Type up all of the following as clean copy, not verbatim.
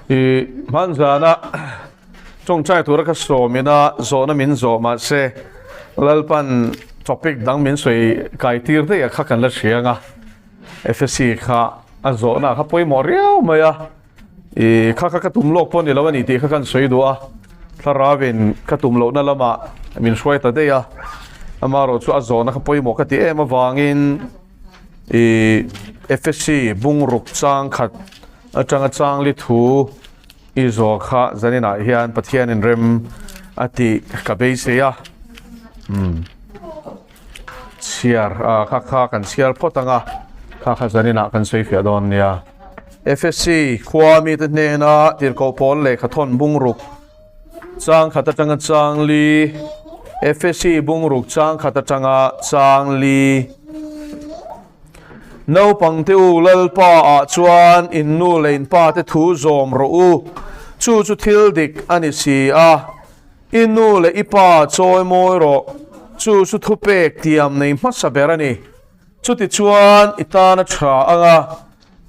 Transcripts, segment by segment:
I hman zana tawngtai tura ka sawmina zawhna min zawh mahse Lalpan topic dang min sawi kai tir daih a kha kan la hria anga FSC kha a zawhna kha pawimawh riau mai a i kha kha ka tum lawk pawh ni lo a ni tih kha kan sawi duh a thlarauin ka tum lohna lamah min hruai ta daih a amaherawh chu a zawhna kha pawimawh ka ti em avangin i FSC bungruk chang khat atanga changli thu i zawh kha zaninah hian Pathianin rem a tih ka beisei a umm chhiar ah kha kha kan chhiar phawt ang a kha kha zaninah kan sawi fiah dawn nia. FSC khua mite hnena tirhkoh pawl lehkha thawn bungruk chang khat atanga changli FSC bungruk chang khat atanga changli Naupang te u Lalpa ah chuan in nu leh in pa te thu zawm rawh u, chu chu thil dik a ni si a. I nu leh i pa chawi mawi rawh, chu chu thupek tiam nei hmasa ber a ni. Chuti chuan i tan a tha ang a,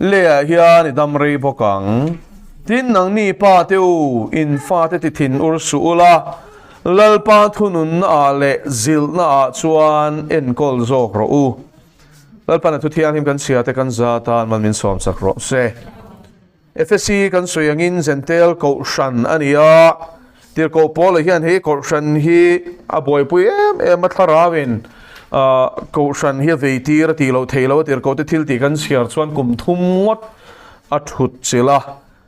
leiah hian i dam rei bawk ang. Tin nangni pa te u, in fate ti thin ur suh ula, Lalpa thununna ah leh zilhna ah chuan enkawl zawk rawh u. Lalpan a thu thianghlim kan chhia te kan za tan man min sawm chak rawh se. FSC kan sawi angin Zentel Kohhran a ni a, Tirhkoh Paula hian hei Kohhran hi a buaipui em em a thlarauin Kohhran hi a vei tir a tih loh theih loh a Tirhkoh te thil tih kan chhiar chuan kum thum ngawt a thut chilh a,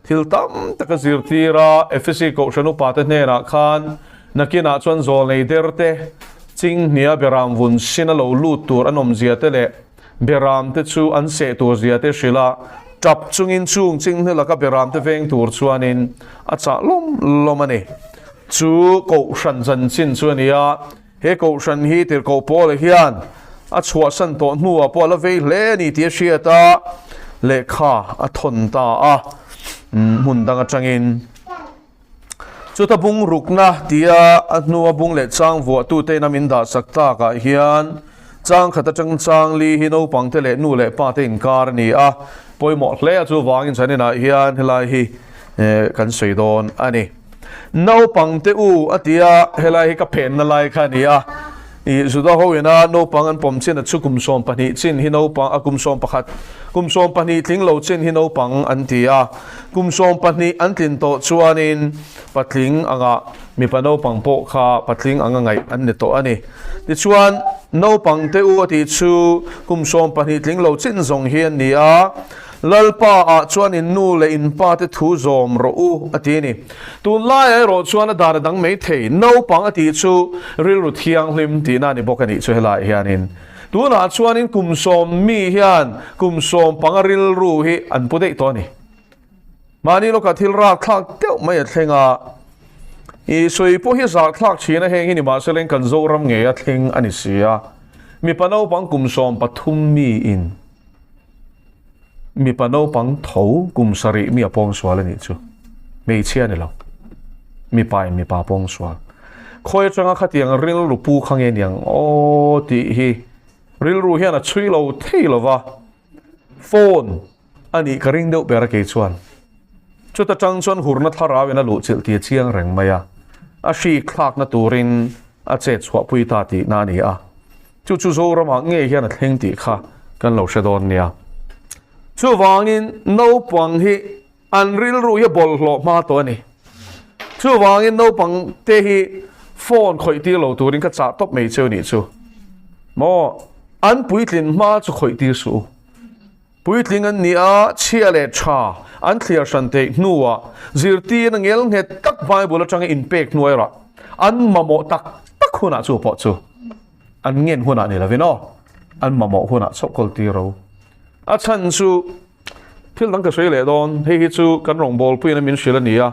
thil tam tak a zirtir a, FSC Kohhran upa te hnenah khan nakinah chuan zawlnei der te Chinghnia beram vun sin a lo lut tur an awmzia te leh beram te chu an seh tur zia te hrilh a, tap chungin chung chinghne laka beram te veng tur chuanin a chah lawm lawm a ni. Chu Kohhran chanchin chu a ni a, he Kohhran hi Tirhkoh Paula hian a chhuahsan tawh hnuah pawh a la vei hle a ni tih a hriat a, lehkha a thawn ta a, hmun dang atangin. Chuta bung rukna tia a hnua bung leh chang vuahtute ina min dahsak takah hian chang khat atang chang li hi naupangte leh nu leh pate inkar a ni a, pawimawh hle a chuvangin zaninah hian helai hi kan sawi dawn a ni. Naupangte u a tia helai hi ka phenna lai kha a ni a, I Juda ho ina naupang an pawm chin a chu kum 12 chin hi naupang a kum 11 kum 12 tling lo chin hi naupang an ti a, kum 12 an tlin tawh chuanin patling anga mipa naupang pawh kha patling anga ngaih an ni tawh a ni. Tichuan naupang te u a tih chu kum 12 tling lo chin zawng hi an ni a, Lalpa ah chuan in nu leh in pa te thu zawm rawh u a ti a ni. Tunlaiah erawh chuan a dan a dang mai thei. Naupang a tih chu rilru thianghlim tihna a ni bawk a nih chu helaiah hianin. Tunah chuanin kum sawm mi hian kum sawm panga rilru hi an pu daih tawh a ni. Mahni lawkah thil rakthlak deuh mai a thleng a, i sawi pawh hi zahthlak thin a heng hi ni mahse leng kan Zoram ngei a thleng a ni si a. Mipa naupang kum 13 miin. Mipa naupang tho kum sarih mi a pawng sual a nih chu. Hmeichhia a ni lo. Mipa in mipa pawng sual. Khawi atanga khatiang rilru pu kha nge niang aw tih hi rilru hian a chhui lo thei lo va. Phone a nih ka ring deuh ber a kei chuan. Chuta tang chuan hurna thlarau in a luh chilh tih a chiang reng mai a. A hrik thlakna turin a chet chhuahpui ta tihna a ni a. Chu chu Zoramah ngei hian a thleng tih kha kan lo hre dawn nia. Chuvangin naupang hi an rilru hi a bawlhhlawh hma tawh a ni. Chuvangin naupang te hi phone khawih tir lo turin ka chah tawp mai cheu nih chu. Maw an puitlin hma chu khawih tir suh u. Puitling an ni a, chhia leh tha an thliar hran theih hnuah zirtirna ngel nghet tak Bible atanga inpek hnuai rah an mamawh tak tak hunah chu pawh chu an ngen hunah ni lovin aw, an mamawh hunah chauh kawl tir ro. A chhan chu thil dang ka sawi leh dawn, hei hi chu kan rawngbawlpuiin a min hrilh a ni a,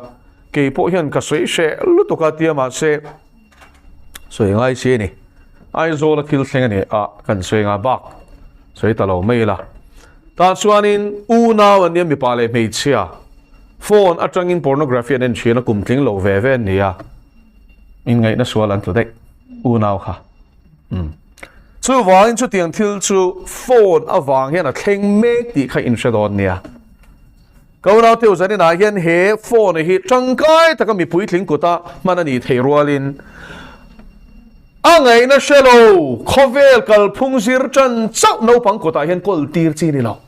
kei pawh hian ka sawi hreh lutuk a tia mahse sawi ngai si a ni. Aizawl a thil thleng a ni a, kan sawi nga bak sawi ta lo mai ila. Tah chuanin unau an nia mipa leh hmeichhia phone atangin pornography an en thin a kum tling lo ve ve an ni a, inngaihna sual an tlu daih unau kha. Umm. Chuvangin chutiang thil chu phone avang hian a thleng mek tih kha in hre dawn nia. Ka unaute u zaninah hian he phone hi tangkai taka mi puitling kuta hman a nih theih rualin a ngaihna hre lo khawvel kalphung zir tan chauh naupang kutah hian kawl tir chi ni lo.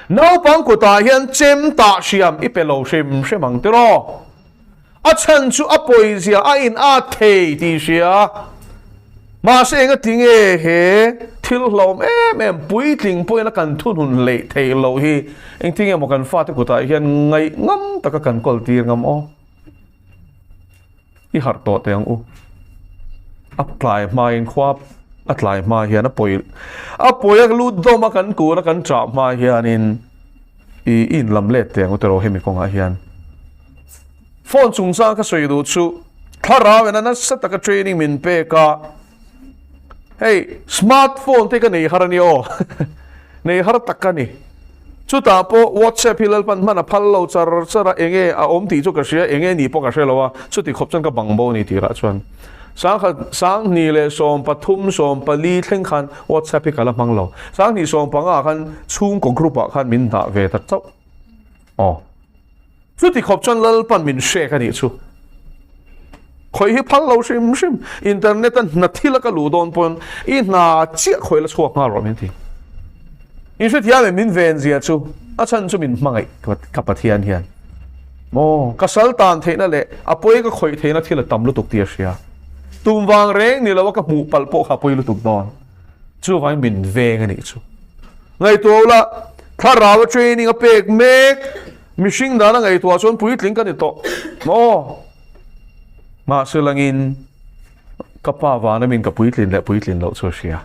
Naupang kutah hian chem tah hriam i pe lo hrim hrim ang tiraw? A chhan chu a pawizia a in at thei tih hria. Mahse enga tinge he thil hlawm em em puitling pawhin a kan thunun hleih theih loh hi engtinge maw kan fate kutah hian ngaih ngam taka kan kawl tir ngam aw? I harh tawh teh ang u. A tlai hmain khua a tlai hma hian a pawi a pawi a lut dawm a kan kun a kan chah hma hianin i inlam let teh ang u tiraw hemi kawngah hian. Phone chungchang ka sawi duh chu thlarau in a nasa taka training min pek a, hei smartphone te ka nei har a ni aw, nei har tak a ni. Chutah pawh WhatsApp hi Lalpan hman a phal lo char char a, enge a awm tih chu ka hria, enge ni pawh ka hre lo a, chuti khawp chuan ka bang bo a ni tirah chuan sangkhat 20 leh 13 14 thleng khan WhatsApp hi ka la hmang lo, 20 15 khan chhungkaw group ah khan min dah ve ta chauh aw. Chuti khawp chuan Lalpan min hrek a nih chu. Khawih hi phal lo hrim hrim, internet a hna thil a ka luh dawn pawn i hna chiah khawih la chhuak nghal rawh min ti. In hrethiam em min ven zia chu, a chhan chu min hmangaih ka Pathian hian. Maw, ka sal tan theihna leh a pawi ka khawih theihna thil a tam lutuk tih a hria. Tum vang reng ni lo a ka hmuh palh pawh kha a pawi lutuk dawn. Chuvangin min veng a nih chu. Ngaihtuah ula, thlarau a training a pek mek, mihring dan a ngaihtuah chuan puitling ka ni tawh maw? Mahse langin ka pa vana min ka puitlin leh puitlin loh chu a hria.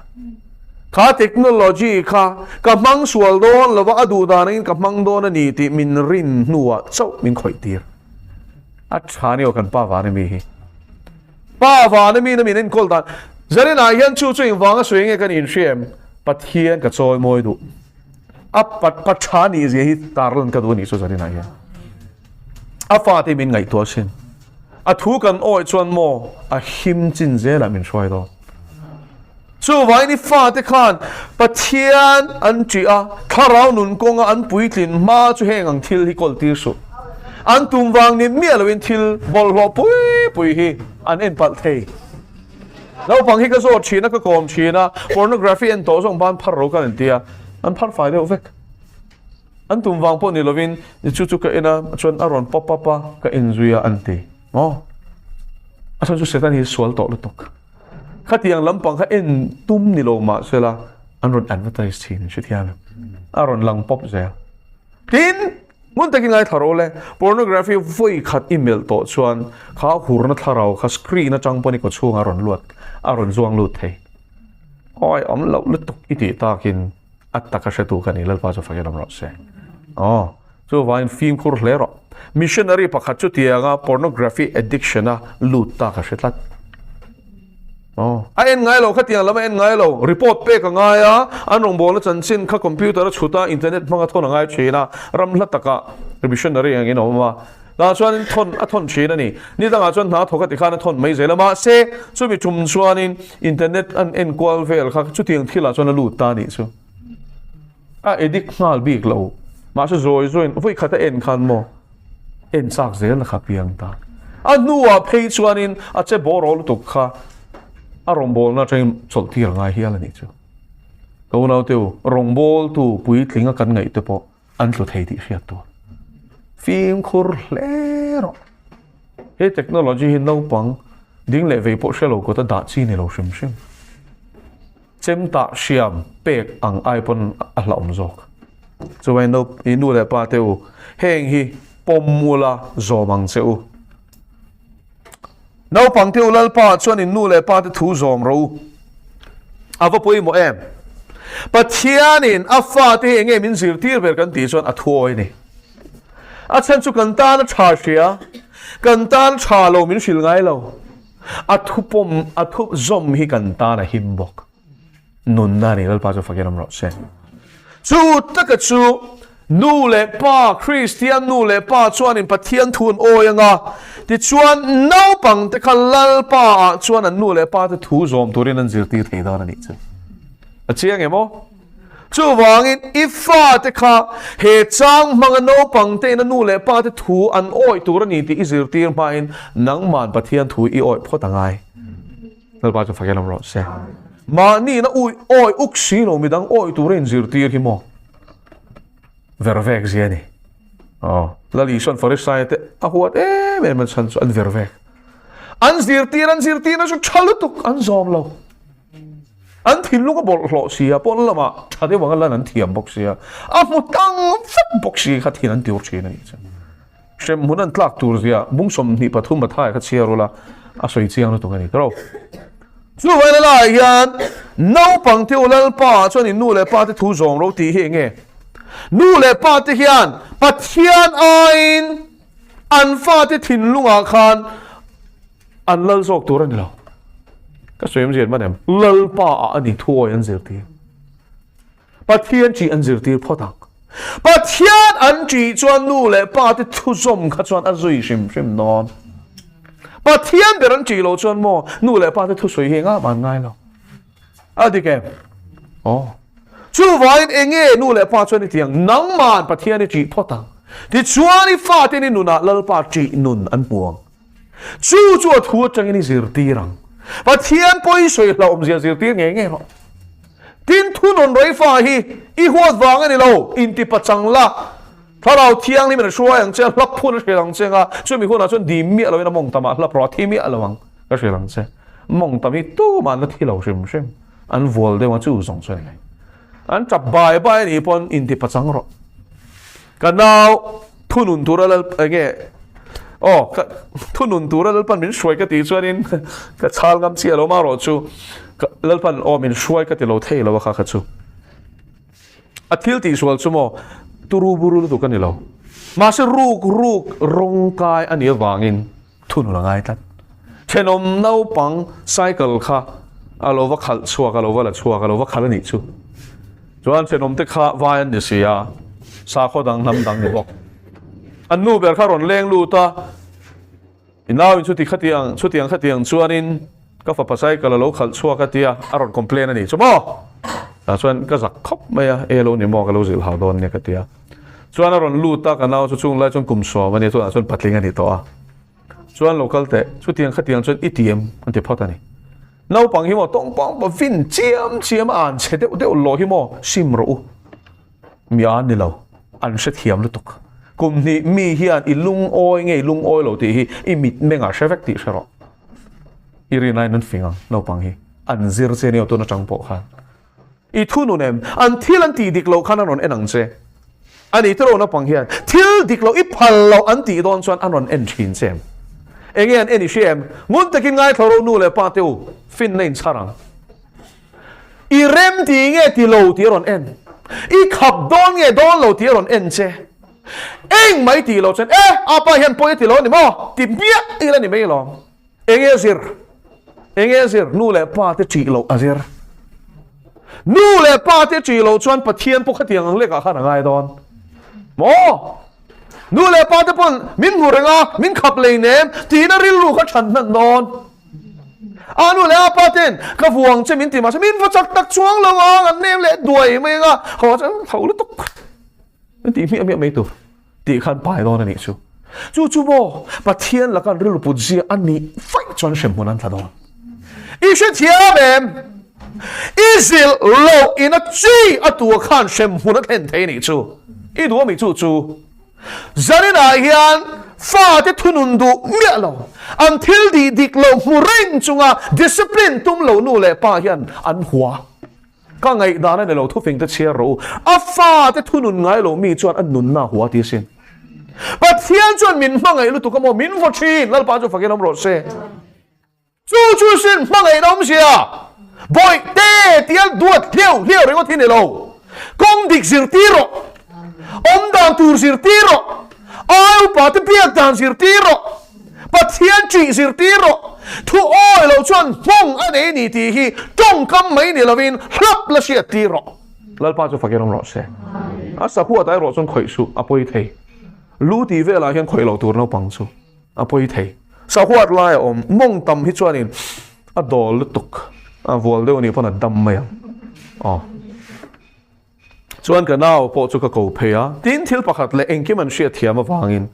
Kha technology kha ka hmang sual dawn lova a duh dan angin ka hmang dawn a ni tih min rin hnuah chauh min khawih tir. A tha ni aw kan pa vana mi hi. Pa vana mi na min enkawl dan. Zarinah hian chu chu engvanga sawi nge kan inhria em? Pathian ka chawi mawi duh. A pa pa tha nih zia hi tarlan ka duh a nih chu zarinah hian. A fate min ngaihtuah sin. A thu kan awih chuan maw a him chin zelah min hruai dawn. Chuvangin i fate khan Pathian an ṭih a, thlarau nun kawnga an puitlin hma chu heng ang thil hi kawl tir suh. An tum vang ni miah loin thil bawlhhlawh pui pui hi an en palh thei. Naupang hi ka zawt ṭhin a, ka kawm ṭhin a, pornography en tawh zawng ban phar ro ka an ti a, an phar fai deuh vek. An tum vang pawh ni lovin chu chu ka en a, chuan a rawn pop up a, ka en zui a an ti. Maw? A chhan chu Satan hi sual tawh lutuk. Khatiang lampang kha en tum ni lo mah sela an rawn advertise thin an hrethiam em? A rawn lang pawp zel. Tin, ngun takin ngaithla rawh le, pornography vawi khat i melh tawh chuan kha hurna thlarau kha screen atang pawn i kaw chhungah a rawn luat, a rawn zuang lut thei. Awi awm loh lutuk i tih takin a taka hretu ka ni, Lalpa chu fakin awm rawh se. Aw, chuvangin fimkhur hle rawh. Missionary pakhat chutianga pornography addiction a lut ta ka hre tlat. Aw, a en ngai lo, khatiang lam a en ngai lo, report pek a ngai a, an rawngbawlna chanchin kha computer a chhut a, internet hmanga thawn a ngai thin a, ram hla takah missionary angin a awm a. Tah chuanin thawn a thawn thin a ni. Ni dangah chuan hna thawk a ti khan a thawn mai zel a, mahse chumi tum chuanin internet an enkual vel kha chutiang thilah chuan a lut ta a nih chu. A addict nghal bik lo, mahse zawi zawiin vawi khat a en khan maw en chak zel na kha piang ta. A hnuah phei chuanin a che bawraw lutuk kha a rawngbawlna atangin chawlh tir a ngai hial a nih chu. Ka unaute u, rawngbawltu puitling a kan ngaih te pawh an tlu thei tih hriat tur. Fimkhur hle rawh. He technology hi naupang ding leh vei pawh hre lo kawta dah chi ni lo hrim hrim. Chem tah hriam pek ang ai pawn a hlauhawm zawk. Chuai no i nu leh pa te u, heng hi pawm ula zawm ang che u. Naupang te u Lalpa chuan in nu leh pa te thu zawm rawh u. A va pawimawh em? Pathianin a fate hi enge min zirtir ber kan tih chuan a thuawi a ni. A chhan chu kan tan a tha hria, kan tan tha lo min hrilh ngai lo. A thu pawm, a thu zawm hi kan tan a him bawk. Nunna a ni, Lalpa chu fakin awm rawh se. Chu taka chu nu leh pa, Kristian nu leh pa chuanin Pathian thu an awi anga, tichuan naupang te kha Lalpa ah chuan an nu leh pa te thu zawm turin an zirtir thei dawn a nih chu. A chiang em aw? Chuvangin i fate kha he chang hmanga naupang tein a nu leh pa te thu an awih tur a ni tih i zirtir hmain nangman Pathian thu i awih phawt a ngai. Lalpa chu fakin awm rawh se. Mahni in a ui awih uk si lo midang awih tur a inzirtir hi maw? Ver vek zia a ni. Aw, Lal Isuan Farisai te a huat em em a chhan chu an ver vek. An zirtir an zirtirna chu tha lutuk an zawm lo. An thinlung a bawlhhlawh si a, pawn lamah tha deuh anga lan an thiam bawk si a, a hmu tang vek bawk si kha thin an tiur thin a nih chu. Hremhmun an tlak tur zia bung 23 Mathai kha chhiar ula a sawi chiang lutuk a ni tawh. Chuvain a laiah hian naupang te u Lalpa ah chuan in nu leh pa te thu zawm ro tih hi eng nge? Nu leh pa te hian Pathian aiin an fate thinlungah khan an lal zawk tur a ni lo. Ka sawi awmzia man em? Lalpa ah a ni thuawi an zirtir. Pathian ṭih an zirtir phawt ang. Pathian an ṭih chuan nu leh pa te thuzawm kha chuan a zui hrim hrim dawn. Pathian ber an ṭih loh chuan maw nu leh pa te thusawi hi engah mah an ngai lo. A dik em? Aw. Chuvangin enge nu leh pa chuan i ti ang? Nangman Pathian i ṭih phawt ang. Tichuan i faten i nunah Lalpa ṭih nun an hmu ang. Chu chu a thu atangin i zirtir ang. Pathian pawh i sawi hlauhawmzia zirtir ngei ngei rawh. Tin, thunawn reifa hi i huat vang a ni lo, intipachang la, Thlarau Thianghlimin a hruai ang che, a hlap hun a hrilh ang che anga, chumi hunah chuan dim miah loin a mawng tamah hlap rawh, a thi miah lo ang ka hrilh ang che. Mawng tam hi tumah an la thi lo hrim hrim, an vual deuh a chu zawng chu a ni mai. An tap bai bai a nih pawn intipachang rawh. Ka nau thunun tura lal enge aw ka thunun tura lalpan min hruai ka tih chuanin ka chhal ngam chiah lo marawh chu ka lalpan aw min hruai ka ti lo thei lo a kha kha chu a thil tih sual chu maw turu buru lutuk a ni lo mahse ruk ruk rawng kai a nih avangin Thunun a ngai tlat. Thenawm naupang cycle kha a lo va khalh chhuak, a lo va la chhuak, a lo va khalh a nih chu. Chuan thenawm te kha vai an ni si a, sakhaw dang hnam dang ni bawk. An nu ber kha rawn leng lut a, i nauin chuti khatiang, chutiang khatiang chuanin ka fapa cycle a lo khalh chhuak a tia, a rawn complain a nih chu maw? Tah chuan ka zak khawp mai a, e lo ni maw ka lo zilh hau dawn nia ka ti a. Chuan a rawn lut a, ka nau chu chung lai chuan kum sawm a nia, tunah chuan patling a ni tawh a. Chuan lo kal teh, chutiang khatiang chuan i ti em? An ti phawt a ni. Naupang hi maw tawng pang pa vin chiam chiam a an chhe deuh deuh lawh hi maw sim rawh u. Mi a ni lo, an hrethiam lutuk. Kum hnih mi hian i lungawi nge i lungawi lo tih hi i mitmengah hre vek tih hre rawh. I rinaiin an fing ang naupang hi, an zir che nia tun atang pawh khan. I thunun em? An thil an tih dik loh khan an rawn en ang che. A ni tiraw naupang hian thil dik loh i phal loh an tih dawn chuan an rawn en thin che em? Enge an en i hria em? Ngun takin ngaithla rawh nu leh pa te u, finna in chhar ang. I rem ti nge ti lo tih a rawn en. I khap dawn nge dawn lo tih a rawn en che. Eng mai tih loh chuan e, apa hian pawi a ti lo a ni maw? Ti hmiah ila ni mai lawm. Enge a zir? Enge a zir? Nu leh pa te ṭih loh a zir. Nu leh pa te ṭih loh chuan Pathian pawh khatiang ang lekah khan a ngai dawn. Maw? Nu leh pa te pawn min hmu reng a, min khap lei nem tiin a rilru kha ṭhan hnan dawn. A nu leh a pa ten ka vuang che min ti mahse min va chak tak chuang lo ang, an nem leh duai mai ang a, haw chuan tho lutuk. Min tih hmiah hmiah mai tur. Tih khan pai dawn a nih chu. Chu chu maw Pathian laka an rilru put zia a nih vaih chuan hremhmun an tla dawn. I hrethiam em? I zilh loh in a chi a tua khan hremhmun a thlen thei a nih chu. I duh a mi chu chu. Zaninah hian fate thunun duh miah lo, an thil dih dik lo hmu reng chunga discipline tum lo nu leh pa hian an hua. Ka ngaihdan a ni lo, thufing te chhiar rawh u. A fate thunun ngai lo mi chuan a nunna a hua ti asin. Pathian chuan min hmangaih lutuk a maw? Min vaw thin, Lalpa chu fakin awm rawh se. Chu chu sin hmangaihna awmzia, Bawihte tia duat hliau hliau ringawt hi ni lo. Kawng dik zirtir rawh, awmdan tur zirtir rawh, ai upa te biak dan zirtir rawh, Pathian ṭih zirtir rawh, thu awi loh chuan hmawng a nei ni tih hi tawngkam mai ni lovin hlap la hriat tir rawh. Lalpa chu fakin awm rawh se. A sahuat ah erawh chuan khawih suh a pawi thei. Lu tih velah hian khawih loh tur naupang chu a pawi thei. Sahuat lai a awm, mawng tam hi chuanin a dawl lutuk, a vual deuh anih pawn a dam mai ang. Aw. Chuan ka nau pawh chu ka ko phei a, tin thil pakhat leh engkim an hriat thiam avangin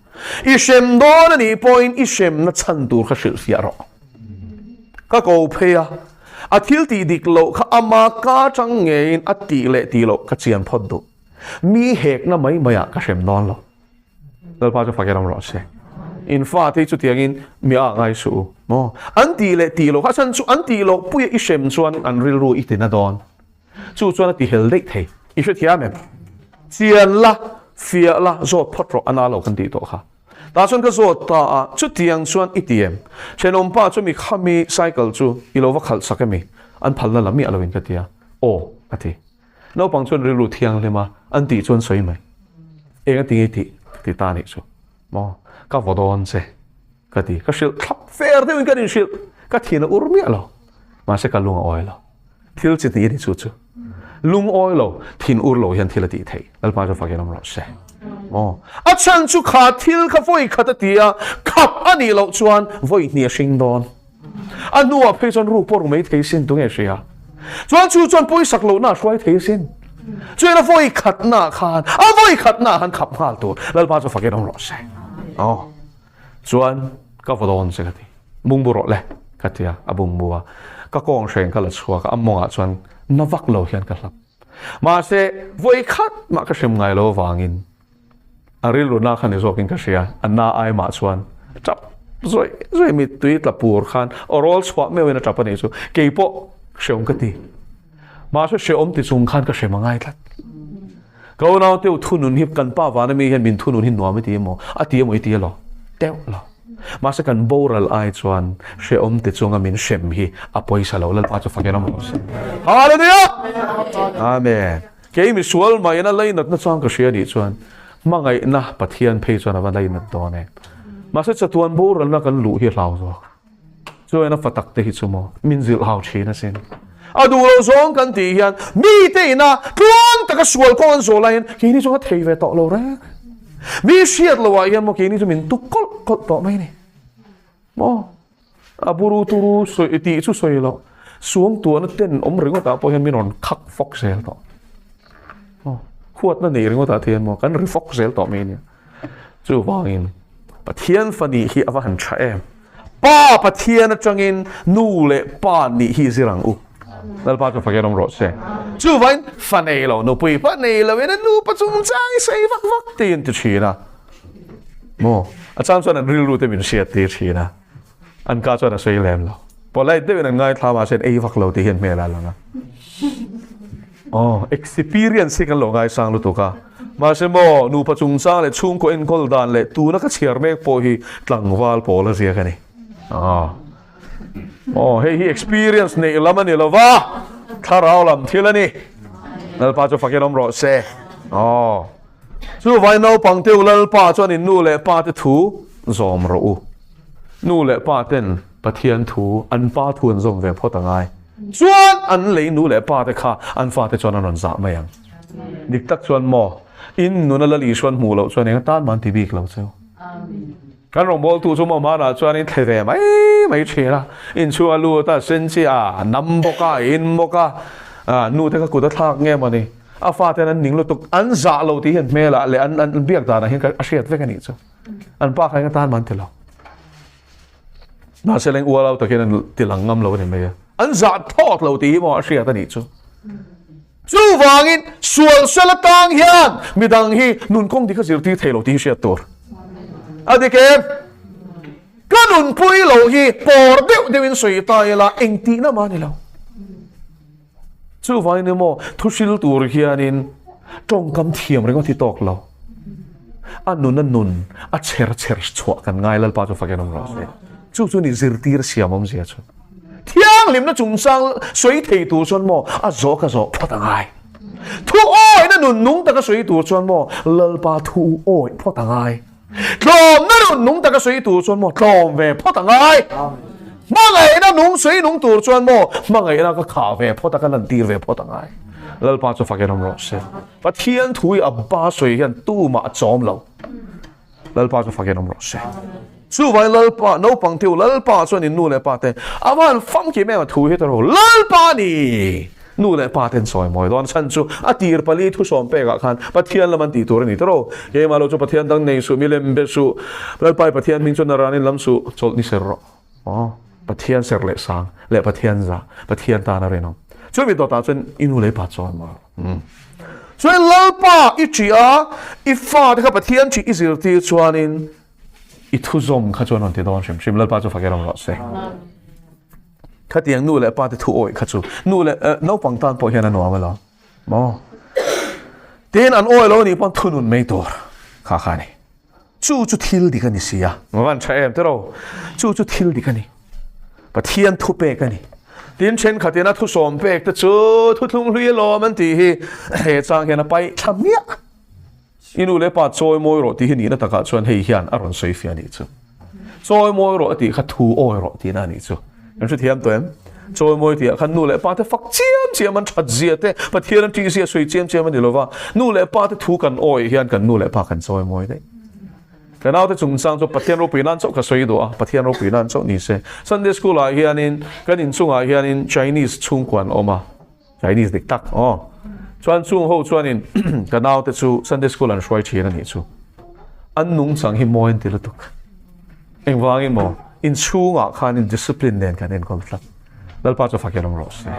i hrem dawn a nih pawhin i hremna chhan tur kha hrilhfiah rawh. Ka ko phei a, a thil tih dik loh kha ama ka chang ngeiin a tih leh tih loh ka chian phawt duh. Mi hekna mai maiah ka hrem dawn lo. Lalpa chu fakin awm rawh se. In fate hi chutiangin mi a ngai suh u maw? An tih leh tih loh kha chhan chu an tih loh puia i hrem chuan an rilru i tina dawn. Chu chuan a ti hel daih thei. I hrethiam em? Chian la, fiah la, zawt phawt rawh a na lo kan tih tawh kha. Tah chuan ka zawt ta a, chutiang chuan i ti em? Thenawmpa chu mi khami cycle chu i lo va khalh sak emi? An phalna la miah loin ka ti a. Aw, a ti. Naupang chuan rilru thianghlim a, an tih chuan sawi mai. Eng a ti nge tih ka ti ta anih chu. Maw, ka vaw dawn che ka ti. Ka hrilh thlap fer deuhin kan inhrilh. Ka thin a ur miah lo. Mahse ka lung a awi lo. Thil chi hnih a ni chu chu. Lung awi lo, thin ur lo hian thil a tih theih. Lalpa chu fakin awm rawh se. Maw, a chhan chu kha thil kha vawi khat a ti a, khap a nih loh chuan vawi hnih a hring dawn. A hnuah phei chuan ruk pawh ru mai thei sin tunge hria. Chuan chu chuan pawisak lohna a hruai thei sin. Chuan a vawi khatna khan a vawi khatna khan khap nghal tur Lalpa chu fakin awm rawh se. Aw chuan ka vaw dawn che ka ti. Bungbu rawh le ka ti a, a bungbu a. Ka kawng hreng ka la chhuak a, a mawngah chuan na vak lo hian ka hlap. Mahse vawi khat mah ka hrem ngai lo avangin A rilru na kha ni zawkin ka hria, a na ai mah chuan a tap zawih zawih mittui tla pur khan aw rawl chhuah meuhin a tap a nih chu. Kei pawh hreawm ka ti. Mahse hreawm ti chung khan ka hrem a ngai tlat. Ka unau teu thunun hi kan pa vana mi hian min thunun hi nuam i ti emaw, a ti emaw i ti elaw? Teuh lo. Mahse kan boral ai chuan hreawm ti chunga min hrem hi a pawisa lo. Lalpa chu fakin awm rawh se. Hallelujah! Amen. Kei misual maina lainatna chuan ka hria nih chuan hmangaihna Pathian phei chuan a va lainat dawn e. Mahse chatuan boralna kan luh hi a hlau zawk. Chuan a fa tak te hi chu maw min zilh hau thin asin. A duh lo zawng kan tih hian mite ina tluang taka sual kawng an zawh laiin keini chu a thei ve tawh lo reng. Mi hriat loh ah hian maw keini chu min tuk kawlh kawlh tawh mai ni. Maw? A buru turu sawi tih chu sawi loh, suangtuahna ten awm ringawt ah pawh hian min rawn khak fawk zel tawh. Aw, huatna nei ringawt ah te hian maw kan ri fawk zel tawh mai ania. Chuvangin Pathian fa nih hi a va han tha em. Pa Pathian atangin nu leh pa nih hi zir ang u. Lalpa chu fakin awm rawh se. Chuvangin fa nei lo, nupui fa nei lo in a nupa chungchang i sawi vak vak tiin ti thin a. Maw? A chang chuan an rilru te min hriat tir thin a. An ka chuan a sawi lem lo. Polite deuhin an ngaithla mahse an ei vak lo tih hian hmel a lang a. Aw, experience hi kan lo ngaisang lutuk a. Mahse maw, nupa chungchang leh chhungkaw enkawl dan leh tuna ka chhiar mek pawh hi tlangval pawl a ziak a ni. Aw. Aw, hei hi experience neih lam a ni lo va, thlarau lam thil a ni. Lalpa chu fakin awm rawh se. Aw. Chu vai naupang te u Lalpa chuan in nu leh pa te thu zawm rawh u. Nu leh pa ten Pathian thu, an pa thu an zawm ve phawt a ngai. Chuan an lei nu leh pa te kha an fate chuan an rawn zah mai ang. Dik tak chuan maw, in nuna Lal Isuan hmuh loh chuan eng atan mah an ti bik lo cheu. Kan rawngbawltu chu maw hmanah chuan in thle ve mai mai thin a, inchhung a lut a, sen chi a nam bawk a, in bawk a, nu te kha kut a thlak nge maw ni, a faten an ning lutuk, an zah lo tih hian hmelah leh an an biak danah hian a hriat vek a nih chu. An pa kha eng atan mah an ti lo. Mahse leng ual au takin an ti lang ngam lo a ni mai a. An zah thawt lo tih hi maw a hriat a nih chu. Chuvangin sual sel atang hian midang hi nun kawng dik a zirtir thei lo tih hi hriat tur a dik em? Ka nunpui lo hi pawr deuh deuhin sawi ta ila engtihna mah a ni lo. Chuvangin emaw thu hril tur hianin tawngkam thiam ringawt hi tawk lo. A nun a nun a chher chher chhuah kan ngai Lalpa chu fakin awm rawh se. Chu chu ni zirtir siam awmzia chu. Thianghlimna chungchang sawi thei tur chuan maw a zawh ka zawh phawt a ngai. Thu awihna nun nung taka sawi tur chuan maw Lalpa thu awih phawt a ngai. Tlawmna nun nung taka sawi tur chuan maw tlawm ve phawt a ngai. Hmangaihna nung sawi nung tur chuan maw hmangaihna ka khah ve phawt a ka lantir ve phawt a ngai. Lalpa chu fakin awm rawh se. Pathian thu hi a ba sawi hian tumah a chawm lo. Lalpa chu fakin awm rawh se. Chuvai Lalpa naupang te u Lalpa chuan in nu leh pa te a van famkim em a thu hi ta ro Lalpa ni. Nu leh pa ten sawi mawi dawn chhan chu a tir pali thusawm pekah khan Pathian lam an tih tur a ni tawrh. Keimah lo chu Pathian dang nei suh, milem be suh, Lalpai Pathian hming chu naranin lam suh, chawlh ni ser rawh. Aw, Pathian ser leh sang leh Pathian zah, Pathian tan a rinawm. Chumi dawtah chuan i nu leh pa chawi mawi rawh. Chuan Lalpa i ṭih a, i fate kha Pathian ṭih i zirtir chuanin i thuzawm kha chuan rawn ti dawn hrim hrim. Lalpa chu fak i ram rawh se. Khatiang nu leh pa te thu awih kha chu nu leh naupang tan pawh hian a nuam alawm maw? Tin an awi lo anih pawn thunun mai tur kha kha a ni. Chu chu thil dik a ni si a. Van tha em tiraw? Chu chu thil dik a ni. Pathian thu pek a ni. Tin thenkhatin a thusawm pek te chu thuthlung hlui alawm an tih hi he chang hian a paih thla miah. I nu leh pa chawi mawi rawh tih hi nihna takah chuan hei hian a rawn sawi fiah a nih chu. Chawi mawi rawh a tih kha thu awi rawh tihna a nih chu. Kan hrethiam tawh em? Chawi mawi tihah khan nu leh pa te fak chiam chiam an that zia te, Pathian an tih zia sawi chiam chiam a ni lo va, nu leh pa te thu kan awi hian kan nu leh pa kan chawi mawi daih. Ka naute chungchang chu Pathian ropui nan chauh ka sawi duh a, Pathian ropui nan chauh ni se. Sunday school ah hianin kan inchungah hianin Chinese chhungkua an awm a. Chinese dik tak aw. Chuan chung ho chuanin ka naute chu Sunday school an hruai thin a nih chu. An nungchang hi mawi an ti lutuk. Engvangin maw inchhungah khanin discipline nen kan enkawl tlat. Lalpa chu fak hian awm rawh se.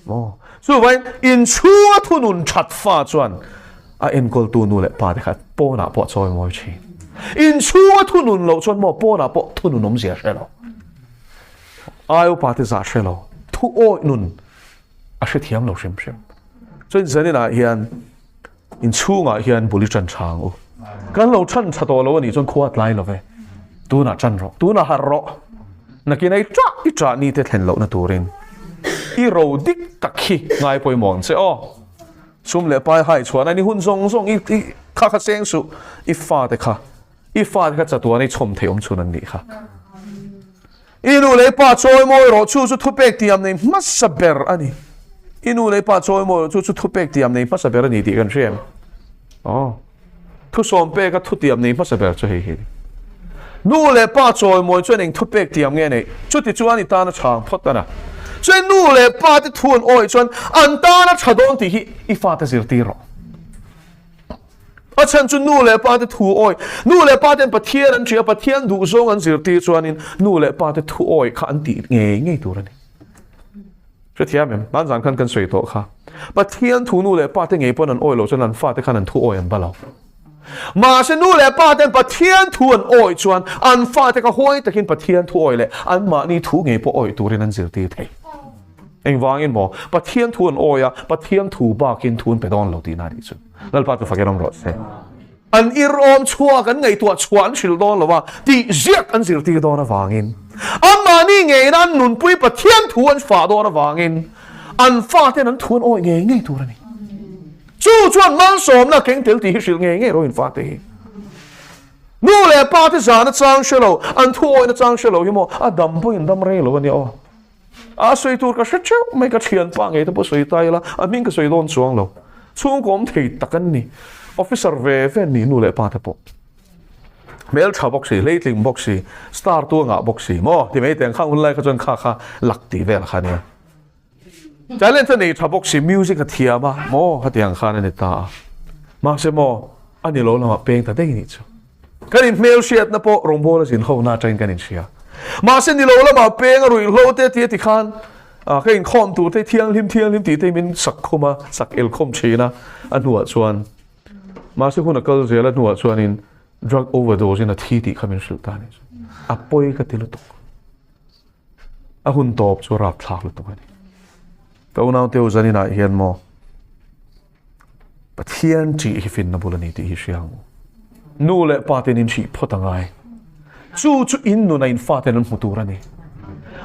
Maw. Chuvain inchhunga thunun that fa chuan a enkawltu nu leh pa te kha pawnah pawh chawi mawi thin. Inchhunga thunun loh chuan maw pawnah pawh thunun awmzia hre lo. Ai upa te zah hre lo. Thu awih nun a hrethiam lo hrim hrim. Chuan zaninah hian inchhungah hian bul i ṭan ṭha ang u. Kan lo ṭhan ṭha tawh lo a nih chuan khua a tlai lo ve. Tunah ṭan rawh, tunah harh rawh. Nakin ei ṭah i ṭah ni te thlen lohna turin i ro dik tak hi ngai pawimawh ang che aw. Sum leh pai hai chhuahna ni hun zawng zawng i kha kha seng suh i fate kha i fate kha chatuan i chhawm thei awm chhun an nih kha. I nu leh i pa chawimawi rawh, chu chu thupek tiam nei hmasa ber a ni. I nu leh i pa chawimawi rawh, chu chu thupek tiam nei hmasa ber a ni tih kan hria em? Aw. Thusawm peka thutiam nei hmasa ber chu hei hi a ni. Nu leh pa chawimawi chuan eng thupek tiam nge neih? Chuti chuan i tana chhang phawt a na. Chuan nu leh pa te thu an awih chuan an tana tha dawn tih hi i fate zirtir rawh. A chhan chu nu leh pa te thu awi, nu leh pa ten Pathian an ṭih a, Pathian duh zawng an zirtir chuanin nu leh pa te thu awi kha an tih ngei ngei tur a ni. Hrethiam em? Hmanzan khan kan sawi tawh kha. Pathian thu nu leh pa te ngei pawn an awi loh chuan an fate khan an thu awi an ba lo. Mahse nu leh pa ten Pathian thu an awi chuan an fate kha huai takin Pathian thu awi leh anmahni thu ngei pawh awi turin an zirtir thei. Engvangin maw? Pathian thu an awi a, Pathian thu bakin thu an pe dawn lo tihna a nih chu. Lalpa chu fakin awm rawh se. An irawm chhuak an ngaihtuah chhuah an hrilh dawn lo a, tih ziak an zirtir dawn avangin, anmahni ngeina an nunpui Pathian thu an fah dawn avangin an faten an thu an awi ngei ngei tur a ni. Chu chuan malsawmna keng tel tih hi hrilh ngei ngei rawh in fate hi. Nu leh pa te zahna chang hre lo, an thu awihna chang hre lo hi maw a dam pawhin dam rei lo a nia aw. A sawi tur ka hre theuh mai, ka thianpa ngei te pawh sawi ta ila, a hming ka sawi dawn chuang lo. Chhungkaw awm thei tak an ni. Officer ve ve an ni nu leh pa te pawh. Hmel tha bawk si, hleitling bawk si, star tu a ngah bawk si maw ti mai teng khang hun lai kha chuan kha kha lak tih vel kha nia. Talent a nei tha bawk si, music a thiam a maw hetiang khan a ni ta a. Mahse maw a ni lo lamah peng ta daih nih chu. Kan inhmel hriatna pawh rawngbawla zin hona atangin kan inhria. Mahse ni lo lamah peng a ruihhlo te tia tikhan ka inkhawm tur te thianghlim thianghlim tih te min sak khum a, sak el khawm thin a, a hnuah chuan mahse hun a kal zel a hnuah chuanin drug overdose in a thi tih kha min hrilh ta a ni. A pawi ka ti lutuk. A hun tawp chu a rapthlak lutuk a ni. Ka unaute u zaninah hian maw Pathian ṭih hi finna bul a ni tih hi hria ang u. Nu leh pa ten in hrih phawt a ngai. Chu chu in nuna in faten an hmu tur a ni.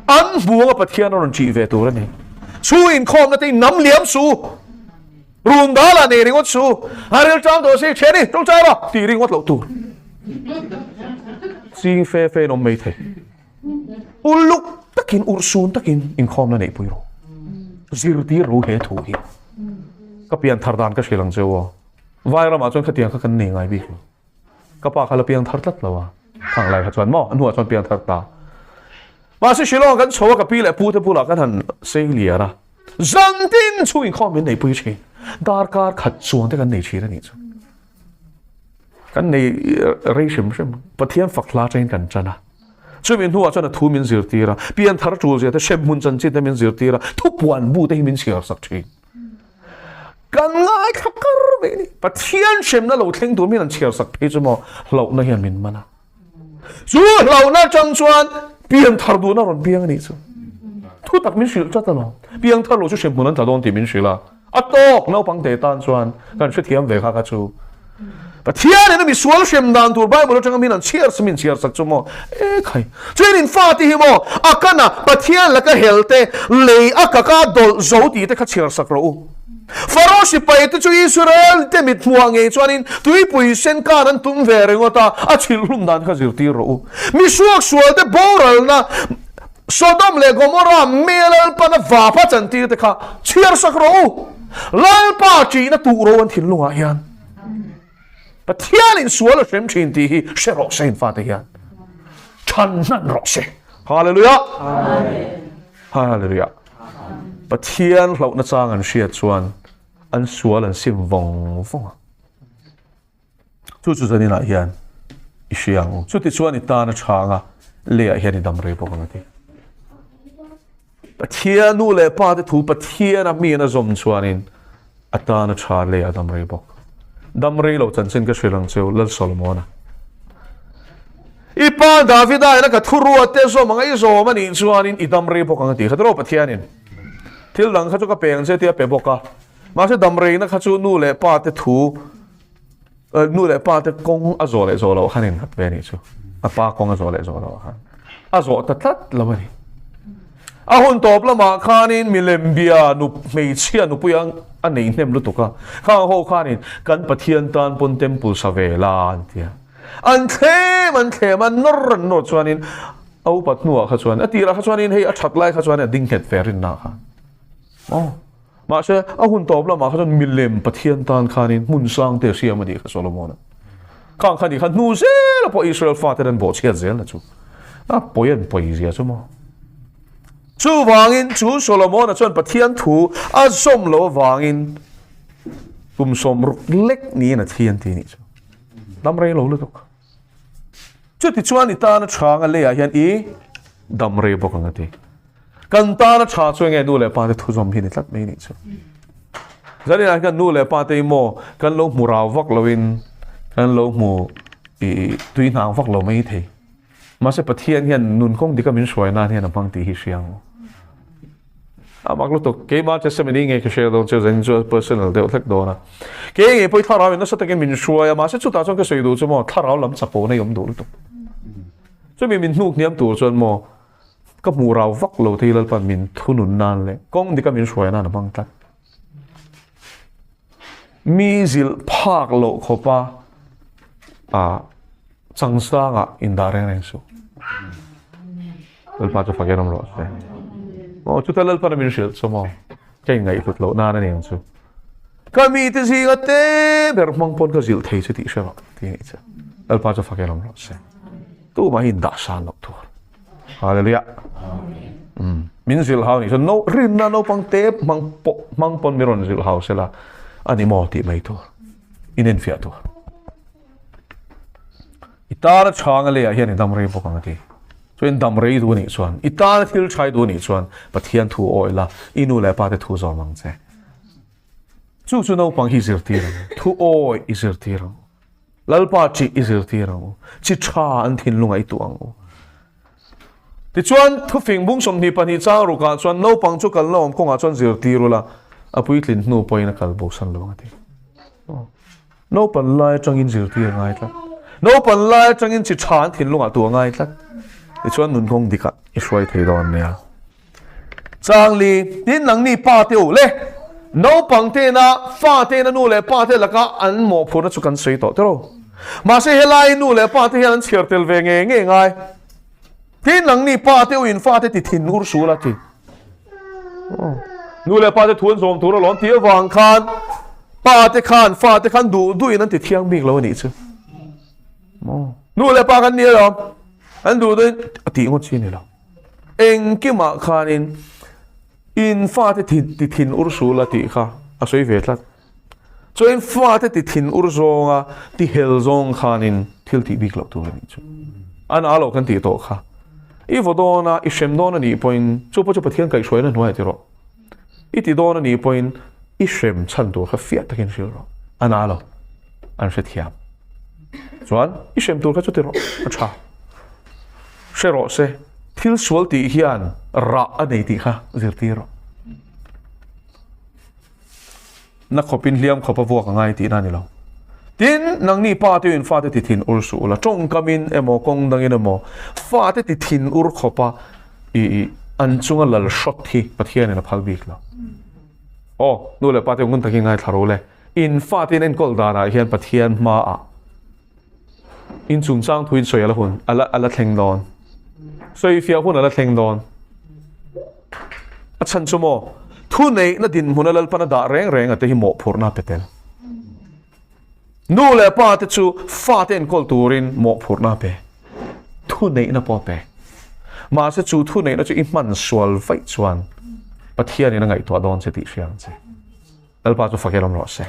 An hmu anga Pathian a rawn ṭih ve tur a ni. Chu inkhawmna te in nam liam su. Run dal ah nei ringawt su. A ril ṭang tawh si, ṭhian i, ṭawngṭai rawh tih ringawt loh tur. Ching fe fe in awm mai thei. Uluk takin, urhsun takin inkhawmna neihpui rawh. Zirtir ru he thu hi. Ka pian thar dan ka hrilh ang che u aw. Vai ramah chuan khatiang kha kan nei ngai bik lo. Ka pa kha la piang thar tlat lo a. Khang lai kha chuan maw a hnuah chuan piang thar ta. Mahse Shillong kan chho a ka pi leh pu te bulah kan han sei lian a. Zan tin chhung inkhawm min neihpui thin. Darkar khat chuan te kan nei thin a nih chu. Kan nei rei hrim hrim. Pathian fak hla atangin kan tan a. Chumi hnuah chuan a thu min zirtir a, pianthar tul zia te, hremhmun chanchin te min zirtir a, thupuan bu te hi min chhiar sak thin. Kan ngaithla kar mai a ni. Pathian hremna lo thleng tur min an chhiar sak phei chu maw hlauhna hian min man a. Chu hlauhna atang chuan pianthar duhna rawn piang a nih chu. Thu tak min hrilh tlat alawm. Piangthar lo chu hremhmun an tla dawn tih min hrilh a. A tawk naupang te tan chuan kan hrethiam ve kha kha chu. Pathian in a misual hrem dan tur Bible atanga min an chhiar min chhiar sak chu maw e khai. Chuan in fa te hi maw a kana Pathian laka hel te lei a kaka dawlh zo tih te kha chhiar sak rawh u. Faro sipai te chu Israel te mit hmuah ngei chuanin tuipui sen kan an tum ve ringawt a, a chhilh hlum dan kha zirtir rawh u. Misuak sual te boralna Sodom leh Gomorrah me Lalpana vapa chantir te kha chhiar sak rawh u. Lalpa ṭihna tuh ro an thinlungah hian Pathianin sual a hrem ṭhin tih hi hre rawh se in fate hian ṭhan hnan rawh se. Hallelujah. Hallelujah. Pathian hlauhna chang an hriat chuan an sual an sim vawng vawng a. Chu chu zaninah hian i hria ang u. Chutichuan i tan a tha ang a, leiah hian i dam rei bawk ang a ti. Pathian nu leh pa te thu Pathiana miin a zawm chuanin a tan a tha leiah a dam rei bawk. Dam rei lo chanchin ka hrilh ang cheu Lal Solomona. I pa Davida ina ka thu ruat te zawm ang a i zawm a nih chuanin i dam rei bawk ang a ti. Kha tiraw Pathianin thil dang kha chu ka pe ang che tia pe bawk a. Mahse dam reina kha chu nu leh pa te thu nu leh pa te kawng a zawh leh zawh loh khan innghat ve a nih chu. A pa kawng a zawh leh zawh loh khan a zawh ta tlat lo a ni. A hun tawp lamah khanin milem bia nu hmeichhia nupui a nei hnem lutuk a. Khang ho khanin kan Pathian tan pawn temple sa ve la an ti a. An thlem an thlem a, nawr an nawr chuanin a upat hnuah kha chuan a tirah kha chuanin hei a that lai kha chuan a ding nghet ve rinna kha. Aw. Mahse, a hun tawp lamah kha chuan milem Pathian tan khanin hmun sang te a siam a nih kha Solomon-a. Khang kha nih kha hnu zela pawh Israel faten an bawhchhiat zel na chu. A pawi an pawi zia chu maw. Chuvangin chu Solomon-a chuan Pathian thu a zawm lo avangin kum 60 lek niin a thi an ti nih chu. Dam rei lo lutuk. Chutichuan i tana tha anga leiah hian i dam rei bawk ang a ti. Kan tana tha chu enge nu leh pa te thu zawm hi ni tlat mai nih chu. Zanin ah hian nu leh pa te hi maw kan lo hmu rau vak loin kan lo hmu i tui hnang vak lo mai thei. Mahse Pathian hian nun kawng dika min hruai nan hian a hmang tih hi hria ang u. A mak lutuk keimah testimony nge ka hria dawn chu zanin chu personal deuh hlek dawn a. Kei ngei pawh hi thlarau in nasa takin min hruai a mahse chutah chuan ka sawi duh chu maw thlarau lam chapona i awm duh lutuk. Chumi min hnuk hniam tur chuan maw Ka hmuh rau vak lo thei Lalpan min thunun nan leh kawng dika min hruai nan a hmang tlat. Mi zilh phak loh khawpa a changsangah indah reng reng suh. Lalpa chu fakin awm rawh se. Aw chuta Lalpan a min hrilh chu maw ka inngaihhlut loh nan a ni ang chu. Ka mite zinga te ber hmang pawn ka zilh thei chu tih hre rawh ti a nih chu. Lalpa chu fakin awm rawh se. Tumah hi indah san loh tur. Hallelujah. Mm. Min zilh hau ni chuan no rinna naupang te hmang pawh hmang pawn mi rawn zilh hau sela ani maw tih mai tur. Inenfiah tur. I tana chhanga leiah hian i dam rei bawk ang a ti. Chuan dam rei duh nih chuan i tana thil thai duh nih chuan Pathian thu awi la i nu leh pa te thu zawm ang che. Chu chu naupang hi zirtir ang. Thu awi i zirtir ang. Lalpa ṭih i zirtir ang u. Chi ṭha an thinlungah i tuah ang u. Tichuan, thufing bung 22 chang rukah chuan naupang chu kalna awm kawngah chuan zirtir ula, a puitlin hnu pawhin a kal bosan lo ang a ti. Naupan lai atangin zirtir a ngai tlat. Naupan lai atangin chi ṭha an thinlungah tuah a ngai tlat. Tichuan, nun kawng dikah i hruai thei dawn nia. Changli, tin nangni pa te u le, naupang tena fa tena nu leh pa te laka an mawhphurhna chu kan sawi tawh tiraw. Mahse helai nu leh pa te hian an chhiar tel ve ngei ngei ngai. Tin nangni pa te u in fa te ti thin ur sul a ti. Nu leh pa te thu an zawm tur alawm tih avang khan pa te khan fa te khan duh duhin an ti thiang bik lo a nih chu. Nu leh pa kan ni alawm an duh duhin a tih ngawt chi a ni lo. Engkimah khanin In fate ti thin ur sul a tih kha a sawi ve tlat. Chuan in fate ti thin ur zawnga ti hel zawng khanin thil tih bik loh tur a nih chu. An a lo kan tih tawh kha. I vaw dawn a, i hrem dawn a nih pawhin chu pawh chu Pathian kaihhruaina hnuaiah ti rawh. I ti dawn a nih pawhin i hrem chhan tur kha fiah takin hrilh rawh. A na lo. An hrethiam. Chuan i hrem tur kha chu ti rawh. A tha. Hre rawh se, thil sual tih hian rah a nei tih kha zirtir rawh. Na khawpin hliam khawp a vuak a ngai tihna a ni lo. Tin, nangni pa te in fate ti thin ur suh ula, tawngkamin emaw kawng dangin emaw fate ti thin ur khawpa i i an chunga lal hrawt hi Pathianin a phal bik lo. Aw, nu leh pa te ngun takin ngaithla ro le. In fate in enkawl danah hian Pathian hmaah In chungchang thuin sawi a la hun, a la a la thleng dawn. Sawi fiah hun a la thleng dawn. A chhan chu maw, thu neihna dinhmuna Lalpan a dah reng reng a te hi mawhphurhna a pe tel. Nu leh pa te chu fate enkawl turin mawhphurhna a pe. Thu neihna pawh a pe. Mahse chu thu neihna chu i hman sual vaih chuan Pathianin a ngaihtuah dawn che tih hria ang che. Lalpa chu fak erawm rawh se.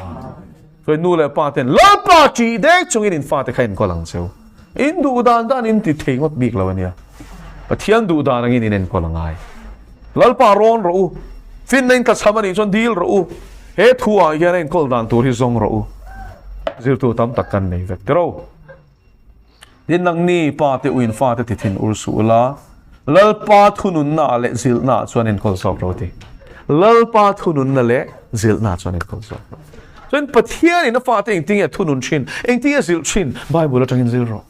Chuan nu leh pa ten Lalpa ṭih dek chungin in fate kha enkawl ang cheu. In duh dan dan in ti thei ngawt bik lo ania. Pathian duh dan angin in enkawl a ngai. Lalpa rawn rawh u. Finna in tlachham anih chuan dil rawh u. He thu ah hian a enkawl dan tur hi zawng rawh u. Zirtu tam tak kan nei vek tiro. Tin, nangni pa te uin fate ti thin ur suh ula, Lalpa thununna leh zilhna chuan enkawl zawk rawh ti. Lalpa thununna leh zilhna chuan enkawl zawk rawh. Chuan Pathianin a fate engtin nge thunun thin, engtin nge zilh thin, Bible atangin zil rawh.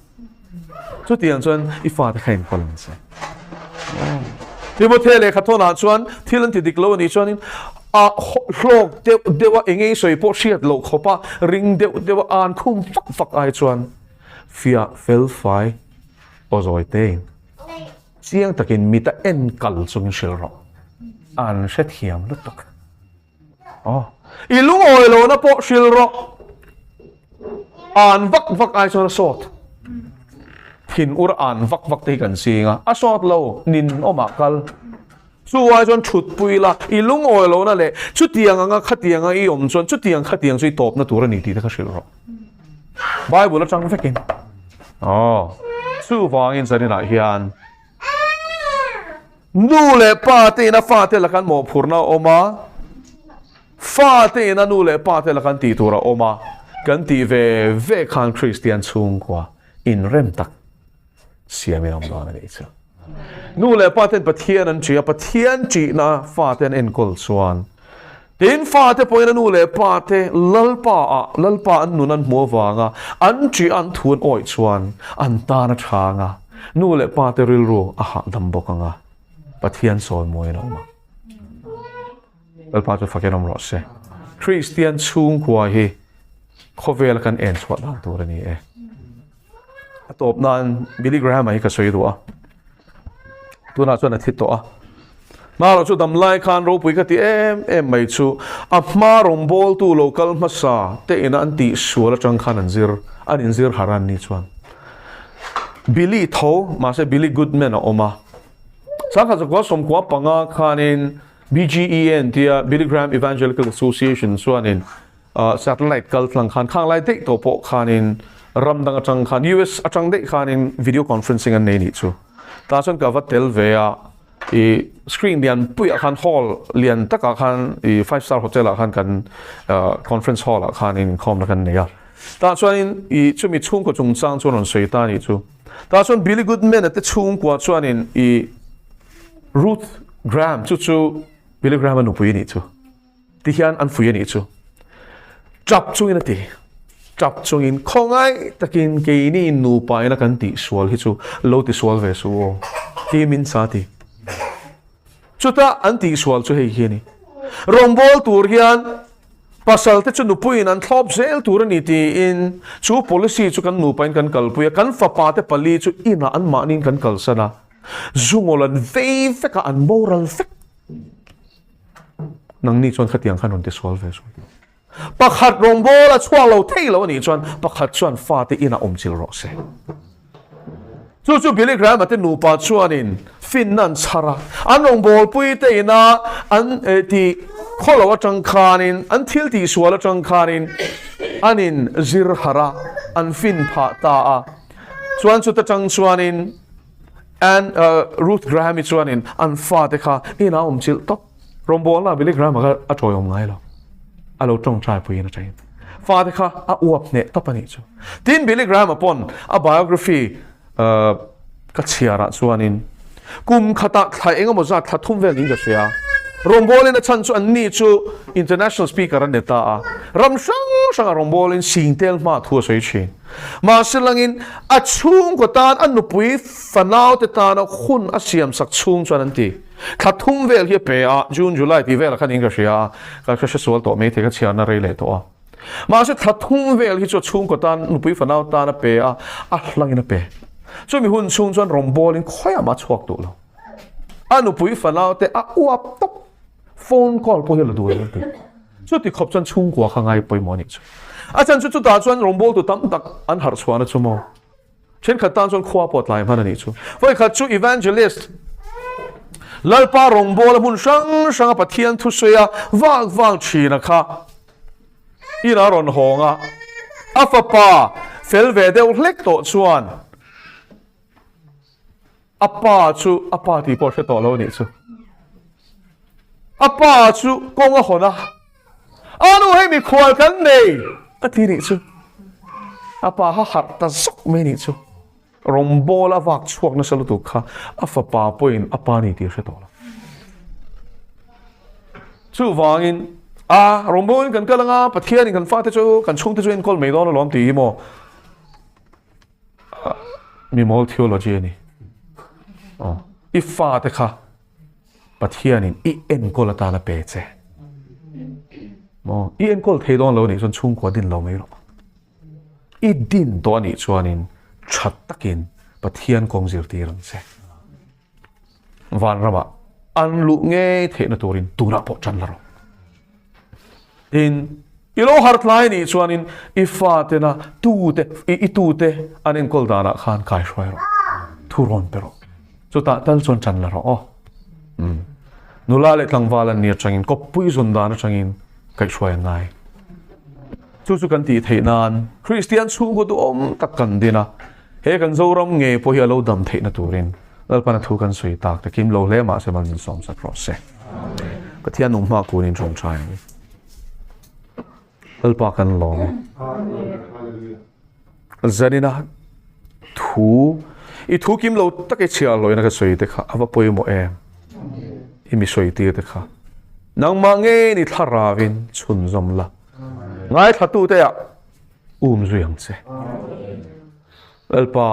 Chutiang chuan i fate kha enkawl ang che. Timothea lehkha thawnah chuan thil an ti dik lo a nih chuanin a hlawk deuh deuh a engei sawi pawh hriat loh khawpa ring deuh deuh a an khum fak fak ai chuan fiah fel fai aw zawi tein chiang takin mita en kal chungin hrilh rawh. An hrethiam lutuk. Aw, i lungawi lohna pawh hrilh rawh. An vak vak ai chuan a sawt. Thin ur an vak vak te hi kan ching a, a sawt lo, nin awmah kal. Chu ai chuan thutpui la, i lungawi lohna leh chutiang anga khatiang a i awm chuan chutiang khatiang chu i tawpna tur a ni tih te kha hrilh rawh. Bible atang vekin. Aw, chuvangin zaninah hian Nu leh pa te ina fate la kan mawhphurhna a awm a, fate ina nu leh pa te la kan tih tur a awm a, kan tih ve ve khan Kristian chhungkua inrem tak siamin a awm dawn a nih chu. Nu leh pa ten Pathian an ṭih a, Pathian ṭihna fate an enkawl chuan tin fate pawhin a nu leh pa te Lalpa ah Lalpa an nun an hmuh avanga an ṭih an thu an awih chuan an tan a ṭha ang a, Nu leh pa te rilru a hahdam bawk ang a, Pathian sawi mawi an awm ang. Lalpa chu fakin awm rawh se. Kristian chhungkua hi khawvela kan en chhuah dan tur a ni e. A tawp nan Billy Graham-a hi ka sawi duh a. Tunah chuan a thi tawh a. Hmarawh chu damlai khan ropui ka ti em em mai chu a hma rawngbawltu lo kal hmasa te ina an tih sual atang khan an zir an inzir harh a an ni chuan Billy tho mahse Billy Goodman a awm a. Sangkhat zakua sawmkua panga khanin BGEN tia Billy Graham Evangelical Association chuanin satellite kal tlang khan khang lai daih tawh pawh khanin ram dang atang khan US atang daih khanin video conferencing an nei nih chu. Tah chuan ka va tel ve a, i screen lian puiah khan hall lian takah khan i five star hotel ah khan kan conference hall ah khan inkhawmna kan nei a. Tah chuanin i chumi chhungkaw chungchang chuan rawn sawi ta a nih chu. Tah chuan Billy Goodman a te chhungkua chuanin i Ruth Graham chu chu Billy Graham a nupui a nih chu. Ti hian an fui a nih chu. Tap chungin a ti. Tap chungin khawngaih takin keini nupa ina kan tih sual hi chu lo ti sual ve suh aw. Ti min sa ti. Chuta an tih sual chu hei hi a ni. Rawngbâwl tur hian pasal te chu nupuiin an thlâwp zel tur a ni tiin chu policy chu kan nupain kan kalpui a, kan fapa te pali chu inah anmahniin kan kalsan a, zungawl an vei vek a, an boral vek. Nangni chuan khatiang khan rawn ti sual ve sual. Pakhat rawngbâwl a chhuak lo thei lo a nih chuan pakhat chuan fate inah awm chil rawh se. Chu chu Billy Graham-a te nupa chuanin Finna an chhar a, an rawngbawlpui te ina an tih khawlo atang khanin, an thil tihsual atang khanin an in zir harh a, an fin phah ta a. Chuan chuta tang chuanin Ann Ruth Graham-i chuanin an fate kha inah a awm chilh tawp. Rawngbawlna Billy Graham-a kha a tawiawm ngai lo. A lo tawngtai puiin a tain. Fate kha a uap hneh tawp a nih chu. Tin Billy Graham-a pawn a biography Ka chhiarah chuanin kum khatah thla eng emaw zat thla thum vel niin ka hria. Rawngbawlin a chhan chu anni chu international speaker an ni ta a, ram hrang hrangah rawngbawlin singtel hma thu a sawi thin. Mahse langin a chhungkaw tan a nupui fanaute tana hun a siamsak chhung chuan an ti. Thla thum vel hi a pe a, June, July tih velah khan niin ka hria a, ka hre sual tawh maithei ka chhiarna rei leh tawh a. Mahse thla thum vel hi chu a chhungkaw tan nupui fanau tan a pe a, a hlangin a pe. Chumi hun chhung chuan rawngbawlin khawiah mah a chhuak duh lo. A nupui fanau te a uap tawp. Phone call pawh hi a la duh lo an ti. Chuti khawp chuan chhungkua kha ngai pawimawh a nih chu. A chhan chu chutah chuan rawngbawltu tam tak an harh chhuahna chu maw? Thenkhat tan chuan khua pawh tlai hman a nih chu. Vawikhat chu Evangelist Lalpa rawngbawla hmun hrang hranga Pathian thusawi a vak vak thina kha inah a rawn hawng a, a fapa fel ve deuh hlek tawh chuan a pa chu a pa tih pawh hre tawh lo a nih chu. A pa chu kawng a hawn a, A nu hei mikhual kan nei a ti nih chu. A pa kha harh ta zawk mai nih chu. Rawngbâwl a vak chhuak nasa lutuk kha a fapa pawhin a pa ni tih a hre tawh lo. Chuvangin, a rawngbâwlin kan kal anga Pathianin kan fate chu kan chhungte chu enkawl mai dawn alawm tih hi maw mimawl theology a ni. I fate kha Pathianin i enkawl atan a pe che. Maw? I enkawl thei dawn lo nih chuan chhungkua din lo mai rawh. I din tawh a nih chuanin tha takin Pathian kawng zirtir ang che. Vanramah an luh ngei theihna turin tunah pawh tan la rawh. Tin, i lo harh tlai nih chuanin i fatena tute, i tute an enkawl danah khan kai hruai rawh, thu rawn pe rawh. Chutah tal chuan ṭan la rawh aw. Umm. Nula leh tlangval an ni aṭangin, kawppui zun dan aṭangin kaihhruai an ngai. Chu chu kan tih theih nan Kristian chhungkaw duhawm tak kan din a, he kan Zoram ngei pawh hi a lo dam theihna turin Lalpana thu kan sawi tak te kim lo hle mahse mal min sawm sak rawh se. Pathian nung hma kunin tawngtai ang u. Lalpa kan lawm e. Zanina thu i thu kim lo tak i chhiar loina ka sawi te kha a va pawimawh em. I mi sawi tir te kha. Nangmah ngei ni thlaravin chhunzawm la. Ngaithla te ah um zui ang che. Lalpa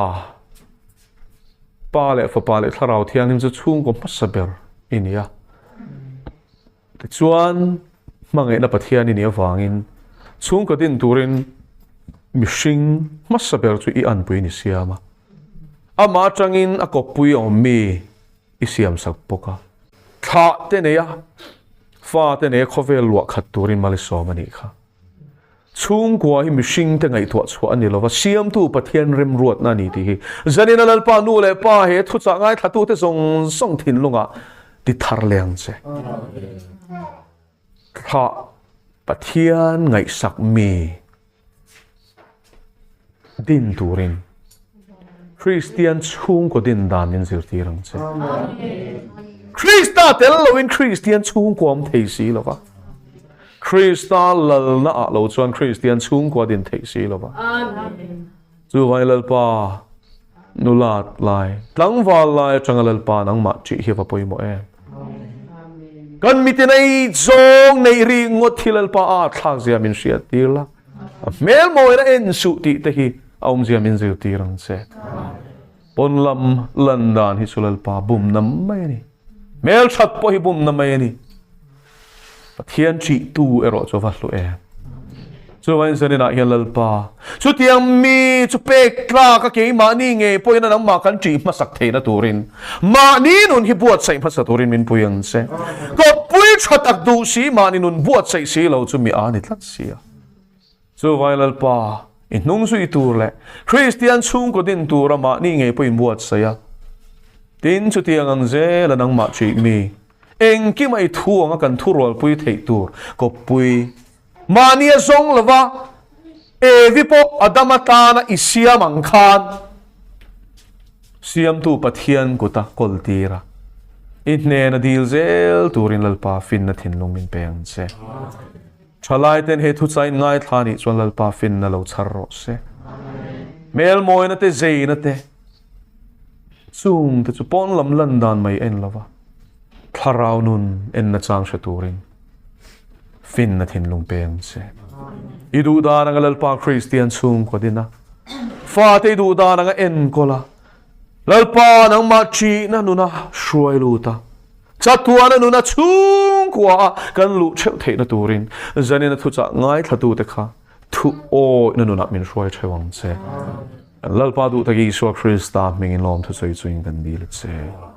Pa leh Fapa leh Thlarau Thianghlim chu chhungkaw hmasa ber i ni a. Tichuan, hmangaihna Pathian i nih avangin chhungkaw din turin mihring hmasa ber chu i anpui ni siam a. Amah atangin a kawppui awm mi i siamsak bawk a. Thlah te nei a, fa te nei a khawvel luah khat turin mal i sawm a nih kha. Chhungkua hi mihringte ngaihtuah chhuah a ni lova, Siamtu Pathian remruatna a ni tih hi zanina Lalpa nu leh pa he thuchah ngaithlatute zawng zawng thinlungah ti thar leh ang che. Thlah Pathian ngaihsak mi din turin Kristian chhungkaw din dan min zirtir ang che. Krista tel loin Kristian chhungkua awm thei si lova. Krista lalna ah lo chuan Kristian chhungkua din theih si lova. Chuvangin Lalpa nulat lai, tlangval lai atanga Lalpa nangmah ṭih hi va pawimawh em. Kan mitin ei zawng neih ri ngawt hi Lalpa a thlak zia min hriat tir la. A hmel mawina en suh tih te hi a awmzia min zirtir ang che. Pawn lam lan dan hi chu Lalpa bumna mai a ni. Hmel that pawh hi bumna mai a ni. Pathian ṭihtu erawh chu a va hlu em. Chuvangin zaninah hian Lalpa, chutiang mi chu pek tlak a keimahni ngei pawhin a nangmah kan ṭih hmasak theihna turin mahni nun hi buatsaih hmasa turin min pui ang che. Kawppui ṭha tak duh si mahni nun buatsaih si lo chu mi a ni tlat si a. Chuvangin Lalpa, i hnung zui tur leh Kristian chhungkaw din tura mahni ngei pawhin buatsaih a. Tin, chutiang ang zela nangmah ṭih mi, engkima i thu anga kan thurualpui theih tur kawppui mahnia zawng lova Evi pawh Adama tana i siam ang khan Siamtu Pathian kuta kawl tir a, i hnena dil zel turin Lalpa finna thinlung min pe ang che. Thalaiten he thuchain ngaithla nih chuan Lalpa finna lo chhar rawh se. Hmelmawina te, zeina te, Chung te chu pawn lam lan dan mai en lova, thlarau nun enna chang hre turin finna thinlung peng che. I duh dan anga Lalpa Kristian chhungkaw din a, fate i duh dan anga enkawl a, Lalpa nangmah ṭihna nuna hruai lut a, chatuana nuna chhungkua a kan luh ṭheuh theihna turin zanina thuchah ngaithlatute kha thu awihna nunah min hruai ṭheuh ang che. Lalpa duh tak Isua Krista hmingin lawmthu sawi chuin kan dil a che.